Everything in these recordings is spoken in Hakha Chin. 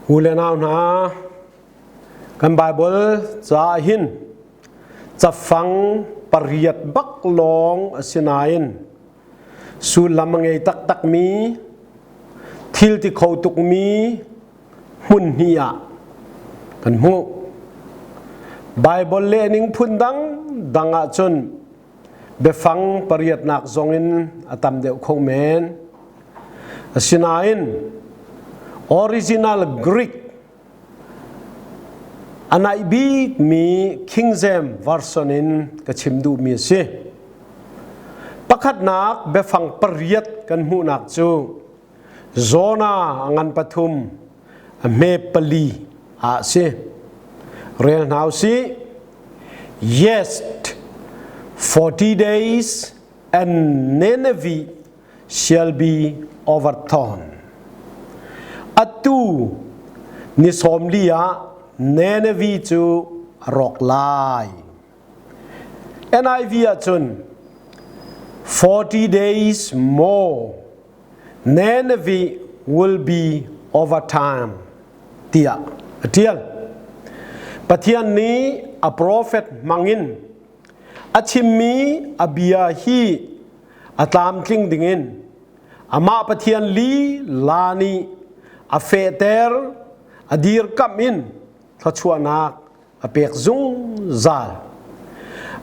U le nau hna, kan Baibal caah hin cafang pariat bak lawng a si nain sullam a ngei taktakmi, thil ti kho tukmi hmun hnih ah kan hmuh. Baibal lehning phun dang dang ahcun biafang pariatnak zongin a tam deuh kho men. Asinain original Greek a naih bikmi King James Version in ka chim duhmi a si. Pakhatnak biafang pariat kan hmuhnak cu Jonah a ngan pathum a hme pali ah si. Rel hna usih. Yes, 40 days and Nineveh shall be overthrown. Atu ni sawmli ah Nineveh cu a rawk lai. NIV ahcun 40 days more Nineveh will be overturned tiah a ṭial. Pathian nih a profet hmangin a chimmi a bia hi a tlamtling dingin amah Pathian li la nih a fehter a dirkamh in thluachuahnak a pek zungzal.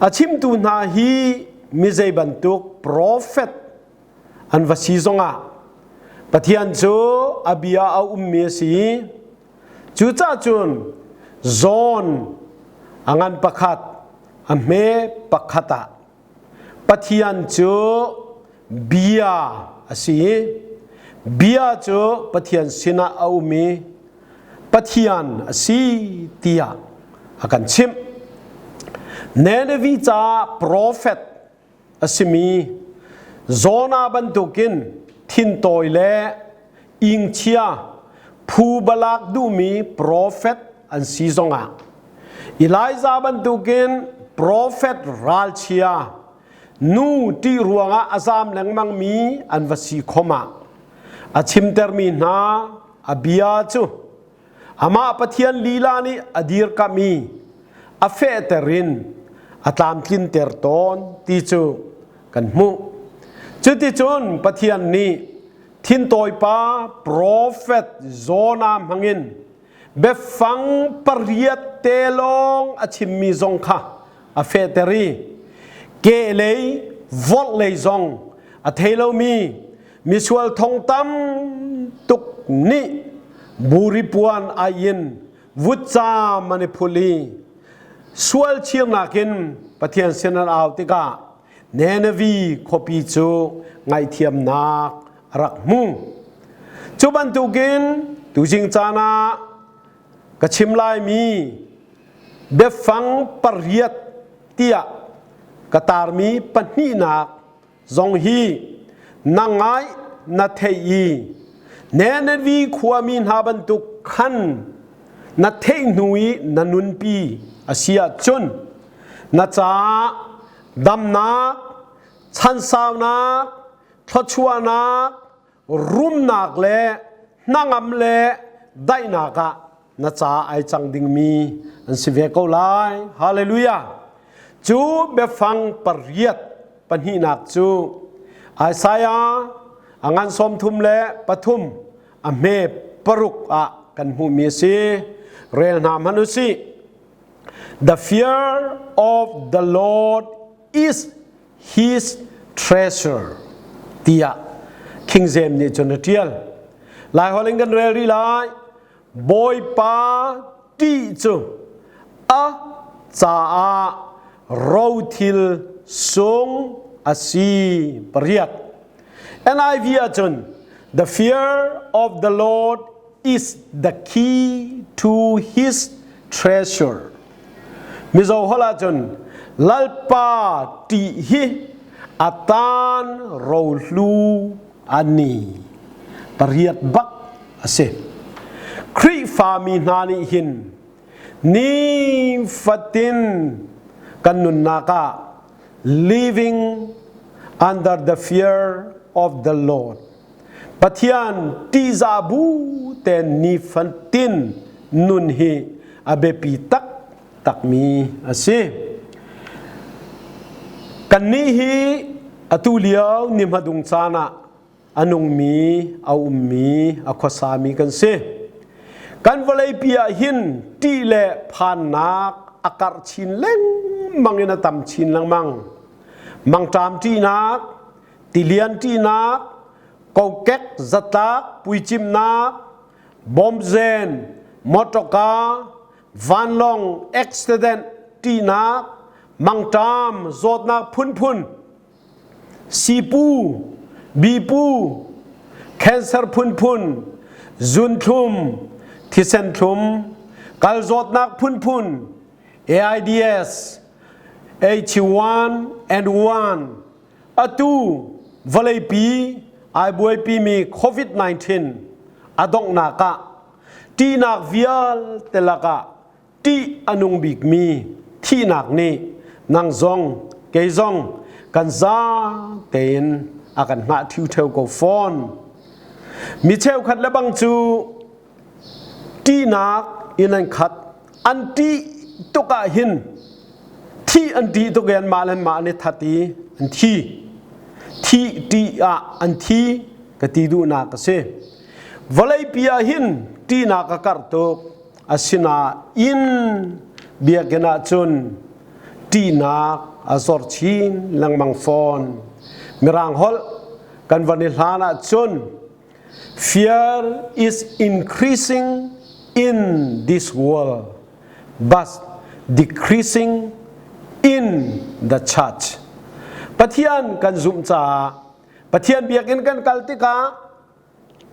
A chimtu hna hi mi zei bantuk profet an va si zongah Pathian cu a bia a ummi a si i cucaah cun zawn a ngan pakhat a hme pakhat ah Pathian cu bia a si i bia cu Pathian sinah a um i Pathian a si tiah a kan chimh. Nineveh caah profet a simi Jonah bantukin thintawi le ingchia phu balak duhmi profet an si zongah Elijah bantukin profet ralchia nu ṭih ruangah a zam lengmangmi an va si khom ah a chimtermi hna a bia cu Amah Pathian lila nih a dirkamh i a fehter in a tlamtlinter tawn ti cu kan hmuh. Cuticun Pathian nih thintawipa profet Jonah hmangin biafang pariat te lawng a chimmi zong kha a fehter i kehlei vorhlei zong a thei lomi misual thong tam tuk nih buri puan ai in vutcaam an i phul i sual chirnak in Pathian sin an au tikah Nineveh khuapi cu ngaihthiamnak a rak hmu. Cu bantukin tuzing caan ah ka chim laimi biafang pariat tiah ka tarmi pahnihnak zong hi na ngai na theih i Nineveh khuami hna bantuk khan na theih hnu i na nunpi a si ahcun na caah damnak, chansaunak, thluachuahnak, rumnak le hnangam le daihnak ah na ca ai cang dingmi an si ve ko lai. Hallelujah. Cu biafang pariat pahnihnak cu Isaiah a ngan 33 a hme paruk ah kan hmuhmi a si. Rel hna hmanh u sih. The fear of the Lord is his treasure tiah King James nih cun a ṭial. Laiholh in kan rel rih lai. Bawipa ṭih cu a caah rothil sung a si pariat. NIV ahcun the fear of the Lord is the key to his treasure. Mizo holh ahcun Lalpa ṭih hi a tan rohlu ani pariat bak a si. Khrihfami hna nih hin nifatin kan nunnak ah living under the fear of the Lord. Pathian ṭihzah bu tein nifatin nun hi a biapi taktakmi a si. Kannih hi atu lio ni hmadung caan ah a nungmi, a ummi, a khuasami kan si. Kan vawleipi ah hin ṭih le phannak a karh chin lengmang in a tam chin lengmang. Mangṭam ṭihnak, tilian ṭihnak, kokek zatlak puicimnak, bomzen, mawṭawka, vanlawng accident ṭihnak, mangṭam zawtnak phunphun, sipu, bipu, cancer phunphun, zunthlum, thisen thlum, kal zawtnak phunphun, AIDS, H1N1, atu vawleipi ai buaipimi COVID-19 a donghnak ah ṭihnak vialte lakah ṭih a nung bikmi thihnak nih nang zong kei zong kan za tein a kan hngah ṭhiuṭheu ko fawn. Mi cheukhat le bang cu ṭihnak in an khat. An ṭih tuk ah hin thih an ṭih tuk i anmah le anmah an i that i an thi. Thih ṭih ah an thi ka ti duhnak a si. Vawleipi ah hin ṭihnak a karh tuk. Asinain biakinn ah cun ṭihnak a zor chin lengmang fawn. Mirang holh kan van i hlan ah cun fear is increasing in this world but decreasing in the church. Pathian kan zumh caah Pathian biakinn kan kal tikah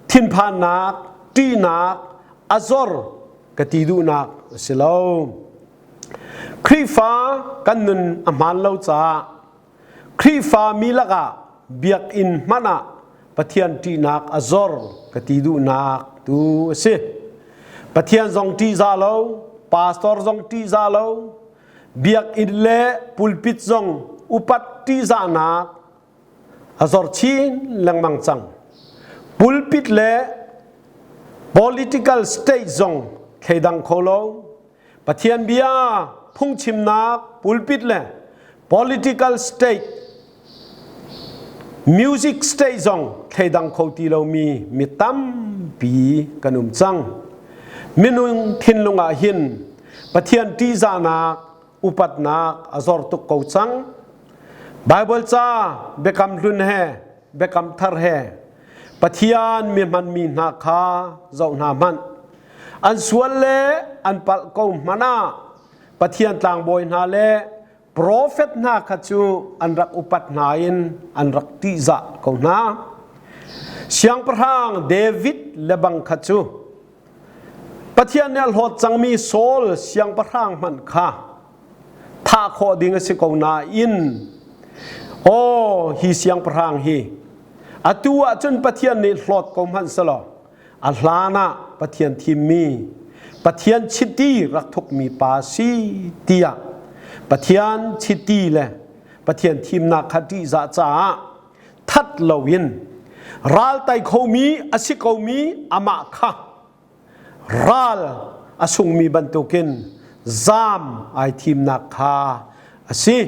thinphannak, ṭihnak, a zor ka ti duhnak a si lo. Khrihfa kan nun a hmaan lo caah Khrihfa mi lakah biakinn hmanh ah Pathian ṭihnak a zor ka ti duhnak tu a si. Pathian zong ṭihzah lo, pastor zong ṭihzah lo, biakinn le pulpit zong upat ṭihzahnak a zor chin lengmang cang. Pulpit le political state zong thleidang kho lo. Pathian bia phungchimnak pulpit le political state music state zong thleidang kho ti lomi mi tampi kan um cang. Minung thinlung ah hin Pathian ṭihzahnak upatnak a zor tuk ko cang. Baibal ca biakam hlun he biakam thar he Pathian mi hmanmi hna kha zoh hna hmanh. An sual le an palh ko hmanh ah Pathian tlangbawi hna le profet hna kha cu an rak upat hna in an rak ṭihzah ko hna. Siangpahrang David le bang kha cu Pathian nih a hlawt cangmi Saul siangpahrang hmanh kha thah khawh ding a si ko nain aw hi siangpahrang hi atu ah cun Pathian nih hlawt ko hmanh selaw a hlan ah Pathian thimmi Pathian chiti rak thukmi pa si tiah Pathian chiti le Pathian thimnak kha ṭihzah caah that loin ral tai khomi a si komi amah kha ral a sungmi bantukin zaam ai thimnak kha a si.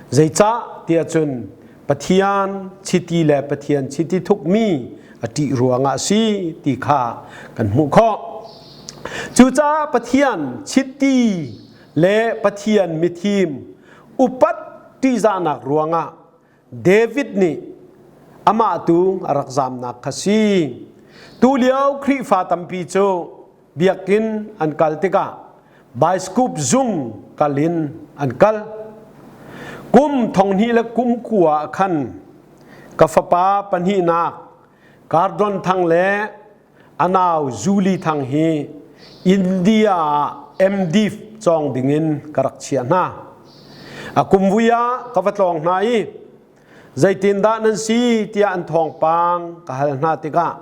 Zeicah tiah cun Pathian chiti le Pathian chiti thukmi a ṭih ruangah a si ti kha kan hmuh khawh. Cucaah Pathian chiti le Pathian mithim upat ṭihzahnak ruangah David nih amah tu a rak zamnak kha si. Tulio Khrihfa tampi cu biakinn an kal tikah bioscope zung kal in an kal. Kum thonghnih le kum kua ah khan ka fapa pahnihnak Cardon Thang le a nau Julie Thang hi India ah MDiv cawng dingin ka rak chiah hna. A kumvui ah ka va tlawng hna i zeitindah nan si tiah an thawngpang ka hal hna tikah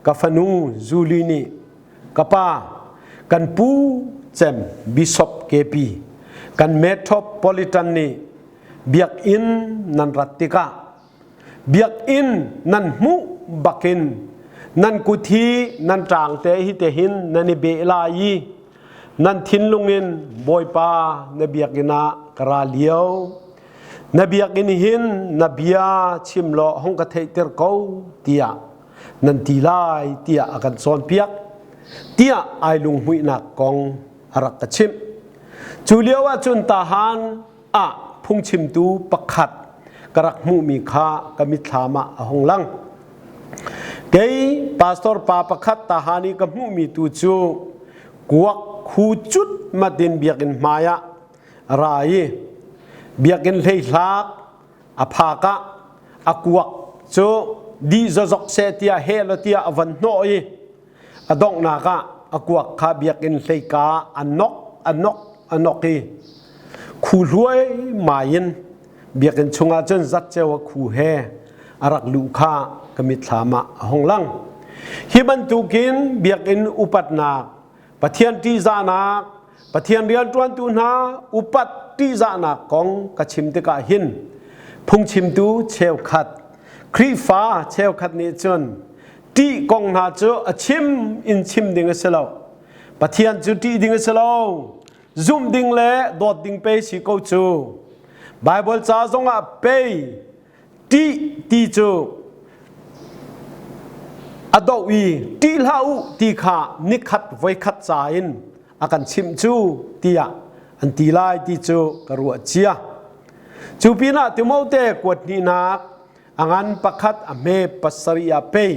ka fanu Julie nih ka pa kan pu cem Bishop KP kan Metropolitan nih biakinn nan rat tikah biakinn nan hmuh. bakin nan kut hi nan ṭang te hi te hin nan i beh lai i nan thinlung in Bawipa na biakinn ah ka ra lio. Na biakinn hin na bia chim law hung ka theihter ko tiah nan ti lai tiah a kan cawnpiak tiah ai lunghmuihnak kong a rak ka chimh. Cu lio ah cun tahan ah phungchimtu pakhat ka rak hmuhmi kha ka mitthlam ah a hung lang. Kei pastor pa pakhat tahan i ka hmuhmi tu cu kuak khu cut matin biakinn hmai ah ra i biakinn hleihlak a phak ah a kuak cu dih zozok seh tiah heh law tiah a van hnawh i a donghnak ah a kuak kha biakinn hleika a nok a nok a nok i khu hluai mai in biakinn chungah cun zatceo a khu he a rak luh kha ka mitthlam ah a hung lang. Hi bantukin biakinn upatnak Pathian ṭihzahnak, Pathian rianṭuantu hna upat ṭihzahnak kong ka chim tikah hin phungchimtu cheukhat, Khrihfa cheukhat nih cun ṭih kong hna cu a chim in chim ding a si lo. Pathian cu ṭih ding a si lo. Zumh ding le dawt ding pei si ko cu. Baibal ca zongah pei ṭih ti cu a doh i ṭih hlah u ti kha nikhat voikhat ca in a kan chimh cu tiah an ti lai ti cu ka ruah cia. Cu pinah Timote kuat hnihnak a ngan pakhat a hme pasarih ah pei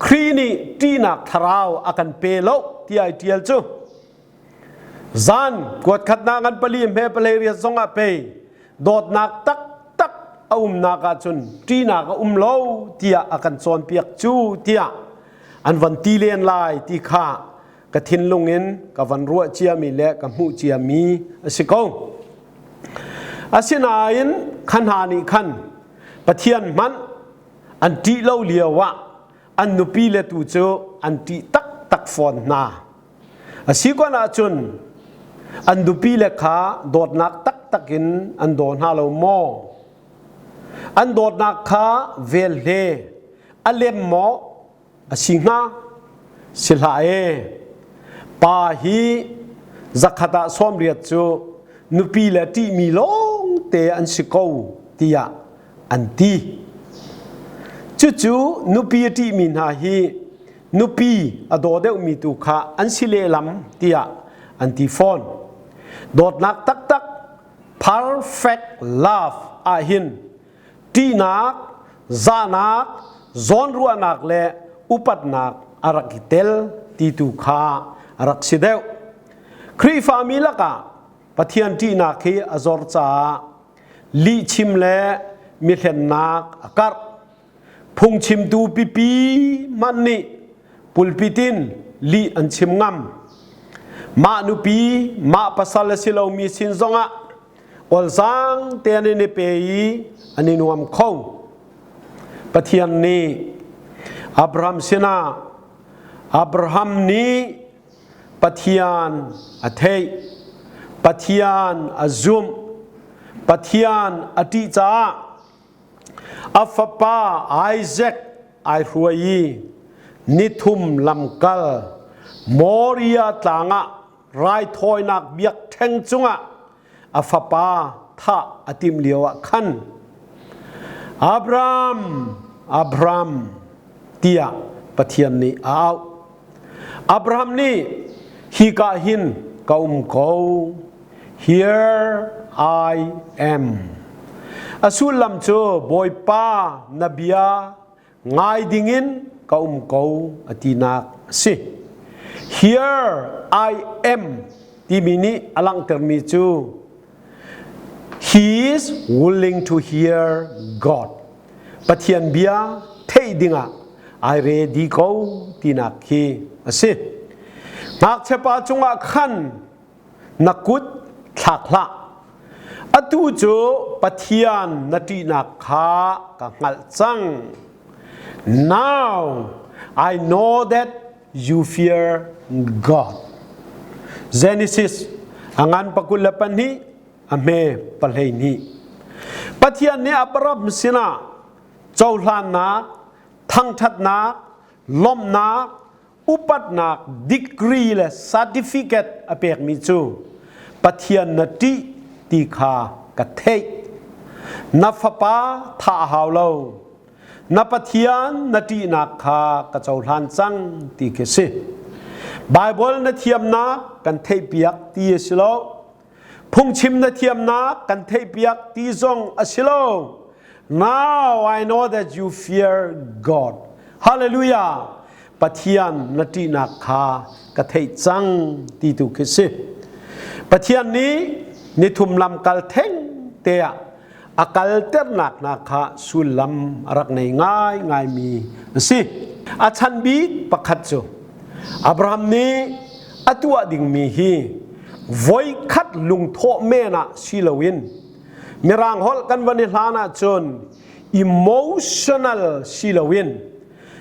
Khrih nih ṭihnak thlarau a kan pe lo tiah i ṭial cu. Zan kuat khatnak ngan pali hme palei riat zongah pei dawtnak taktak a umnak ahcun ṭihnak a um lo tiah a kan cawnpiak cu tiah an van ti len lai ti kha ka thinlung in ka van ruah ciami le ka hmuh ciami a si ko. Asinain kha hna nih khan Pathian hmanh an ṭih lo lio ah an nupi le tu cu an ṭih taktak fawn hna. A si kon ahcun an nupi le kha dawtnak taktak in an daw hna lo maw? An dawtnak kha velhle a lem maw a si hnga? Si hlah e. Pa hi zakhat ah sawmriat cu nupi le ṭihmi lawngte an si ko tiah an ti. Cucu nupi a ṭihmi hna hi nupi a daw deuhmi tu kha an si lehlam tiah an ti fawn. Dawtnak taktak perfect love ahhin ṭihnak, zahnak, zawnruahnak le upatnak a rak i tel ti tu kha a rak si deuh. Khrihfami lakah Pathian ṭihnak hi a zor caah lihchim le mihlennak a karh. Phungchimtu pipi hmanh nih pulpit in lih an chim ngam. Mah nupi, mah pasal a si lomi sin zongah olzaang te an i pe i an i nuam kho. Pathian nih Abraham sinah Abraham nih Pathian a theih, Pathian a zumh, Pathian a ṭih caah A fapa Isaac ai hruai i nithum lamkal Moria tlang ah raithawinak biakṭheng cungah a fapa thah a timh lio ah khan Abraham, Abraham tiah Pathian nih a auh. Abraham nih hika hin ka um ko. Here I am. A sullam cu Bawipa na bia ngai dingin ka um ko a tinak a si. Here I am timi nih a langhtermi cu he is willing to hear God. Pathian bia theih dingah ai ready ko tinak khi a si. Ngakchia pa cungah khan na kut thlak hlah. Atu cu Pathian na ṭihnak kha ka hngalh cang. Now I know that you fear God. Genesis a ngan 22 a hme 12. Pathian nih Abraham sinah cohlannak. Thangṭhatnak, lawmhnak, upatnak degree le certificate a pekmi cu Pathian na ṭih ti kha ka theih. Na fapa thah a hau lo. Na Pathian na ṭihnak kha ka cohlan cang ti khi si. Baibal na thiamnak kan theihpiak ti a si lo. Phungchim na thiamnak kan theihpiak ti zong a si lo. Now I know that you fear God. Hallelujah. Pathian na ṭihnak kha ka theih cang ti tu khi si. Pathian nih nithum lam kal theng te ah a kalternak hna kha sullam a rak nei ngai ngaimi a si. A chan bik pakhat cu Abraham nih a tuah dingmi hi voikhat lungthawh men ah si loin Mirang holh kan van i hlan ahcun emotional si loin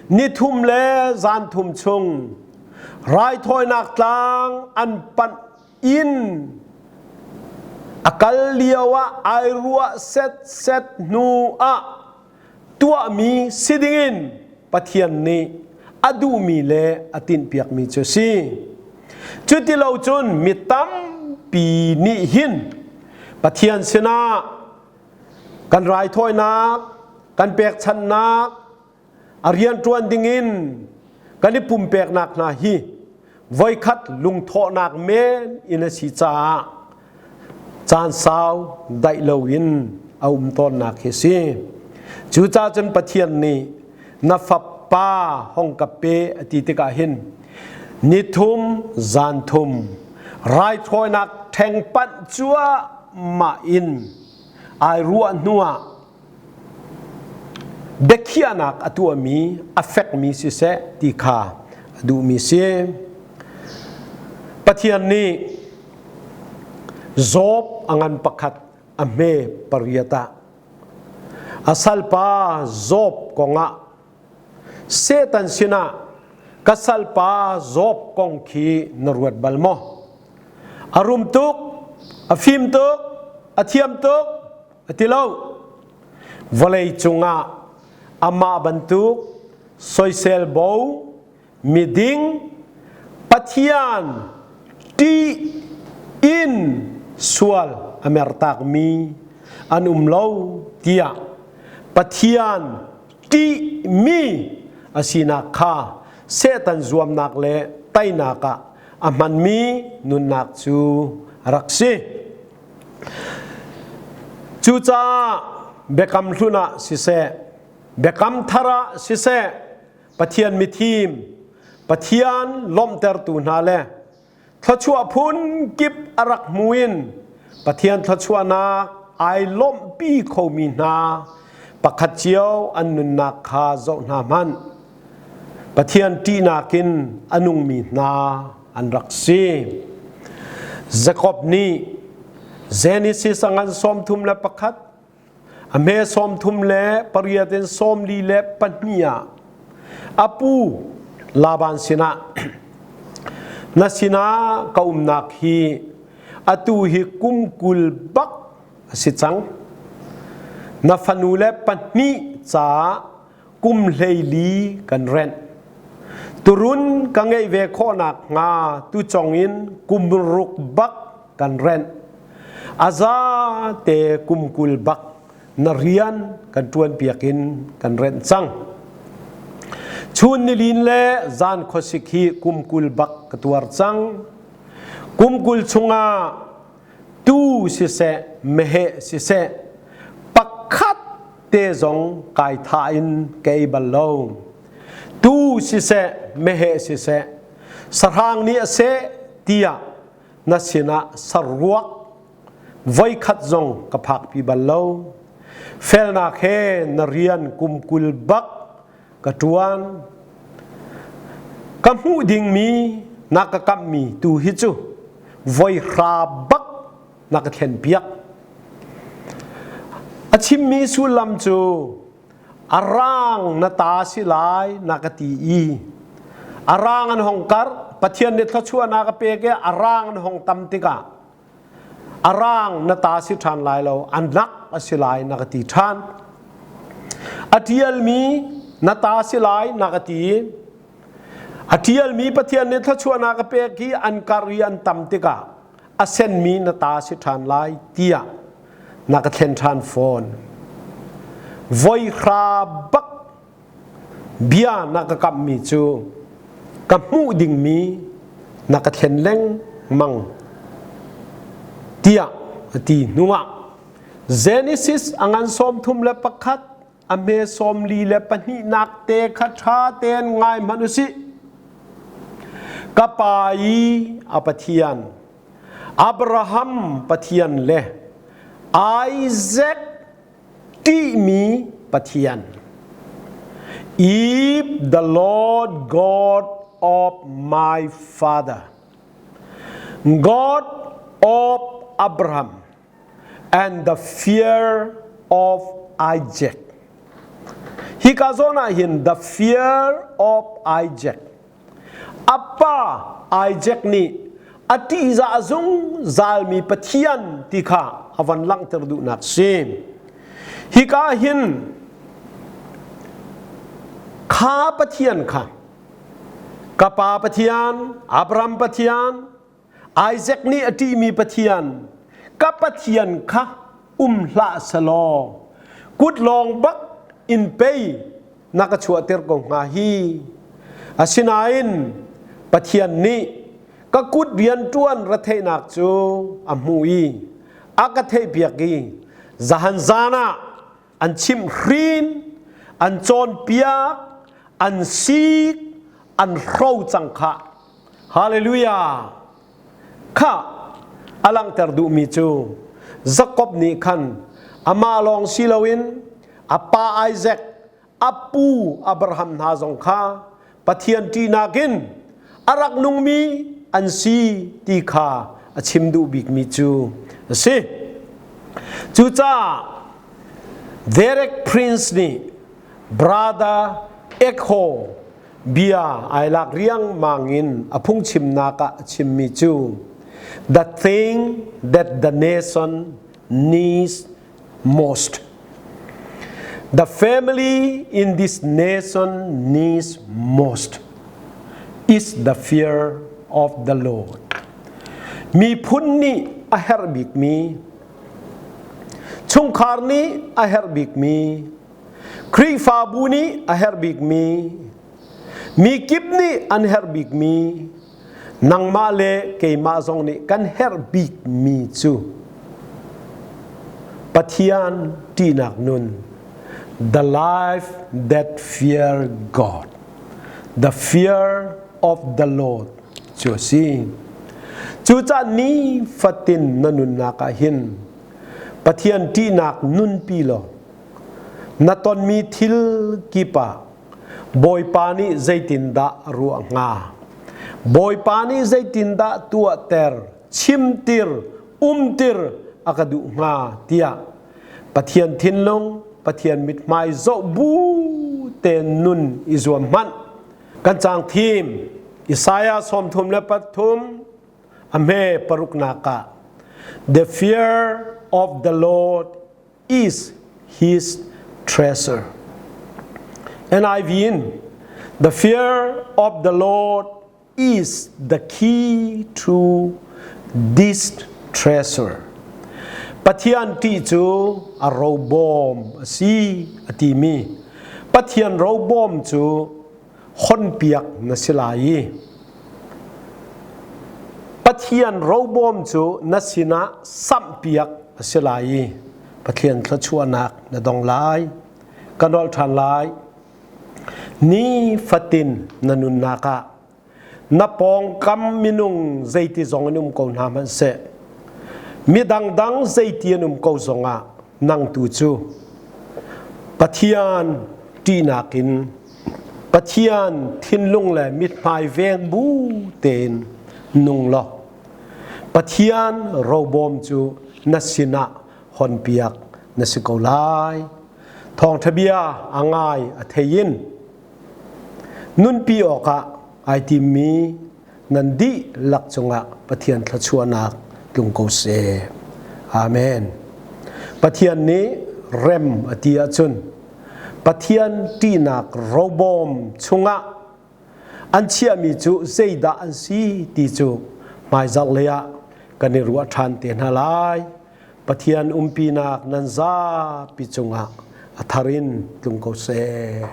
nithum le zanthum chung raithawinak tlang an panh in a kal lio ah ai ruah set set hnu ah tuahmi si dingin Pathian nih a duhmi le a tinhpiakmi cu si. Cuti lo cun mi tampi nih hin Pathian sinah kan raithawinak, kan pekchanhnak, a rianṭuan dingin kan i pumpeknak hna hi voikhat lungthawhnak men in a si caah caan sau daih loin a um tawnnak hi si. Cucaah cun Pathian nih na fapa hong ka pe a ti tikah hin nithum zan thum raithawinak ṭheng panh cuahmah in ai ruah hnuah biakhiahnak a tuahmi a fekmi siseh ti kha a duhmi si. Pathian nih Job a ngan pakhat a hme pariat ah a salpa Job kongah Satan sinah ka salpa Job kong khi na ruat bal maw? A rum tuk, a fim tuk, a thiam tuk, A ti lo. Vawlei cungah amah bantuk soisel bo miding Pathian ṭih in sual a mertakmi an um lo tiah Pathian ṭihmi a sinak kha Satan zuamnak le teinak ah a hmanmi nunnak cu a rak si. Cucaah biakam hlun ah siseh, biakam thar ah siseh, Pathian mithim, Pathian lawmhtertu hna le thluachuah phun kip a rak hmu in Pathian thluachuahnak ai lawmhpi khomi hna pakhat cio an nunnak kha zoh hna hmanh. Pathian ṭihnak in a nungmi hna an rak si. Jakob nih Genesis a ngan 31, a hme 38 in 42 ah a pu Laban sinah na sinah ka umnak hi atu hi kum 20 bak a si cang. Na fanu le pahnih caah kum 14 kan rent. Turun ka ngeih ve khawhnak hnga tucong in kum ruk bak kan rent. A za te kum 20 bak na rian kan ṭuan piak in kan rent cang. Chun nilin le zan khuasik hi kum 20 bak ka tuar cang. Kum 20 chungah tuu siseh meheh siseh pakhat te zong kai tha in ka ei bal lo. Tuu siseh meheh siseh sahrang nih a seh tiah na sinah saruak voikhat zong ka phakpi bal lo. Felnak he na rian kum 20 bak ka ṭuan. Ka hmuh dingmi na ka kamhmi tu hi cu voi hra bak na ka thlenpiak. A chimmi sullam cu a rang na ta si lai na ka ti i a rang an hong karh Pathian nih thluachuahnak a pek i a rang an hong tam tikah a rang na ta si ṭhan lai lo a nak a si lai na ka ti ṭhan. A ṭialmi Na ta si lai na ka ti. A ṭialmi Pathian nih thluachuahnak a pek i an karh i an tam tikah a senmi na ta si ṭhan lai tiah na ka thlen ṭhan fawn. Voi hra bak bia na ka kamhmi cu ka hmuh dingmi na ka thlen lengmang tiah a ti hnuah Genesis a ngan 31 a hme 42 te kha ṭha tein ngai hmanh u sih. Ka pa i a Pathian, Abraham Pathian le Isaac ṭihmi Pathian. If the Lord God of my father, God of Abraham, and the fear of Isaac. Hika zawn ah hin the fear of Isaac. A pa Isaac nih a ṭihzah zungzalmi Pathian ti kha a van langhter duhnak si. Hika hin kha Pathian kha ka pa Pathian, Abraham Pathian, Isaac nih a ṭihmi Pathian, ka Pathian kha um hlah selaw kut lawng bak in pei na ka chuahter ko hnga hi. Asinain Pathian nih ka kut rianṭuan retheihnak cu a hmuh i a ka theihpiak i zahan zan ah an chimhhrin, an cawnpiak, an sik, an hro cang khah. Hallelujah! Kha a langhter duhmi cu Jakob nih khan amah lawng si loin a pa Isaac, a pu Abraham hna zong kha Pathian ṭihnak in a rak nungmi an si ti kha a chim duh bikmi cu a si. Cucaah Derek Prince nih Brother Echo bia ai lak riangmang in a phungchimnak ah a chimmi cu The thing that the nation needs most. The family in this nation needs most is the fear of the Lord. Miphun nih a herh bikmi, chungkhar nih a herh bikmi, Khrihfabu nih a herh bikmi, mi kip nih an herh bikmi, nangmah le keimah zong nih kan herh bikmi cu Pathian ṭihnak nun, the life that fear God, the fear of the Lord cu a si. Cucaah ni fatin na nunnak ah hin Pathian ṭihnak nunpi law na tonmi thil kip ah Bawipa nih zeitindah a ruah hnga? Bawipa nih zeitindah tuahter, chimtir, umtir a ka duh hnga tiah Pathian thinlung, Pathian mithmai zoh bu tein nun i zuam hmanh. Kan caang thim Isaiah 33 a hme paruknak ah The fear of the Lord is his treasure. NIV in The fear of the Lord is the key to this treasure. Pathian ṭih cu a robawm a si a timi Pathian robawm cu honpiak na si lai i Pathian robawm cu na sinah samhpiak a si lai i Pathian thluachuahnak na dong lai. Ka nolh ṭhan lai. Ni fatin na nunnak ah na pawngkam minung zeiti zong in um ko hna hmanhseh mi dangdang zeiti an um ko zongah nang tu cu Pathian ṭihnak in Pathian thinlung le mithmai veng bu tein nung law Pathian robawm cu na sinah honpiak na si ko lai. Thawngṭha bia a ngai a thei in nunpi awkah ai timmi nan dihlak cungah Pathian thluachuahnak tlung ko seh. Amen. Pathian nih rem a ti ahcun. Pathian ṭihnak robawm chungah an chiahmi cu zeidah an si ti cu hmaizarh lei ah kan i ruah ṭhan te hna lai. Pathian umpinak nan zapi cungah a thar in tlung ko seh.